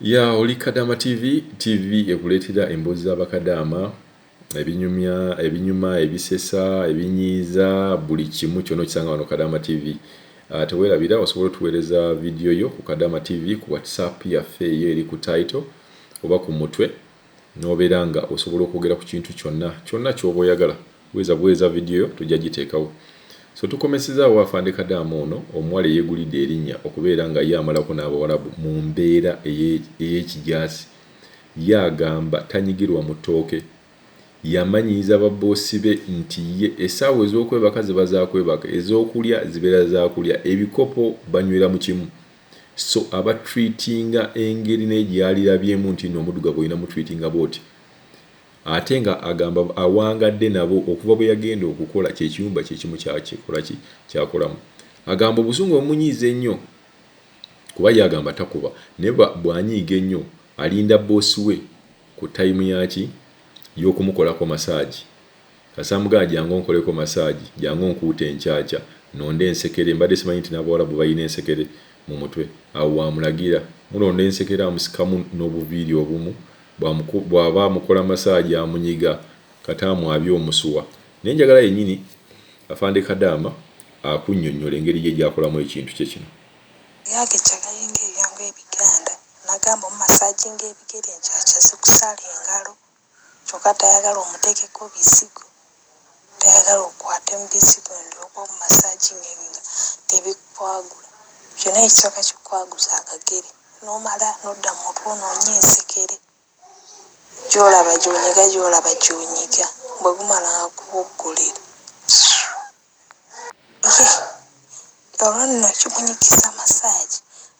Ya oli Kadaama TV, TV ekuleetera emboozi z'abakadaama, ebinyumya, ebinyuma, ebisesa, ebinyiiza, buli kimu kyonna okisanga wano Kadaama TV. Teweerabira osobola otuweereza vidiyo yo ku Kadaama TV ku WhatsApp yaffe eyo eri ku title oba ku mutwe n'obeera nga osobola okwogera ku kintu kyonna kyonna ky'oba oyagala. Bweza bweza vidiyo yo tujja giteekawo. So tukomesezaawo Afande Kadaama ono omuwala eyeegulidde erinnya okubeera nga ye amalako n'Abawarabu mu mbeera ey'ekijaasi. Ye agamba tanyigirwa mu ttooke. Yamanyiiza babboosi be nti ye essaawa ez'okwebaka ziba za kwebaka, ez'okulya zibeera za kulya, ebikopo banywera mu kimu. So aba treatinga engeri naye gy'alirabyemu nti nno omuddugavu olina mutreatinga bw'oti. Ate nga agamba awangadde nabo okuva bwe yagenda okukola kye kiyumba kye kimu kyakikola ki kyakolamu. Agamba obusungu omunyiiza ennyo kuba ye agamba takuba naye bw'anyiiga ennyo alinda bboosi we ku tayimu yaki y'okumukolako masaagi. Kasita amugamba jangu onkoleko masaagi, jangu onkuute enkyakya, nnonde ensekere, mbadde simanyi nti n'Abawarabu balina ensekere mu mutwe. Awo w'amulagira mulonda ensekere amusikamu n'obuviiri obumu bw'aba amukola masaagi amunyiga kata amwabye omusuwa. Naye njagala yennyini Afande Kadaama akunnyonnyole engeri ye gy'akolamu ekintu kye kino. Yagejja galinga ebyangu ebiganda nagamba omumasajinga ebigere enkyakya zikusala engalo kyoka tayagala omutekeko bizigo tayagala okwate mubizigo ndyoke omumasajinge nga tebikwagula kyona ekisoka kikwaguza akagere nomala nodda mumutwe ononye ensekere gyolaba gyonyiga gyolaba gyonyiga bwegumala nga guboggolera. Ye olwo nno kimunyigisa massage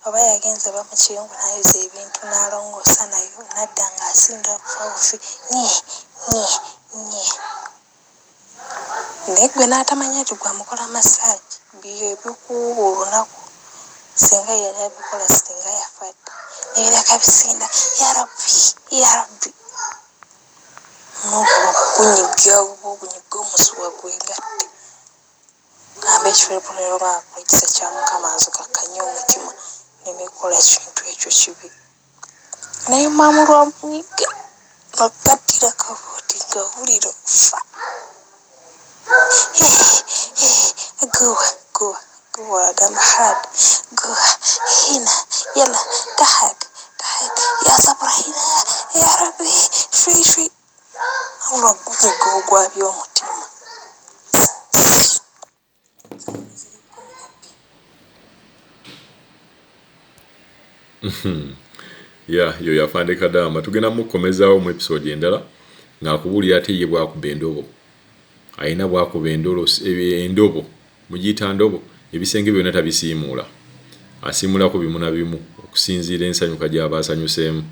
oba yagenze oba mukiyungu nayoza ebintu nalongoosa nayo nadda nga asinda okufa bufi nye nye nye naye gwe natamanya nti gwe amukola massage byebikuwuuba olunaku singa yali abikola singa yafa dda nebireka bisinda yarabbi yarabbi nokunyiga ogunyiga omusuwa gwegatte Gamba ekifo leero nga ekisa kya Mukama nzikakkanye omutima nneme kukola kintu ekyo kibi. Naye mwamu lwamunyiga nogattira kabuuti nga owulira ofa. Guwa guwa guwa agamba hard guwa hina yalla tahak tahak ya sabra hina ya rabbi shwi shwi wabula ogunyiga ogwabya omutima. Ya yoyo Afande Kadaama tugenda mukukomezaawo mu episode endala ng'akubuulira ate ye bwakuba endobo alina bwakuba endolo endobo mugiyita ndobo ebisenge byonna tabisiimuula asiimulako bimu na bimu okusinziira ensanyuka gy'aba asanyuseemu.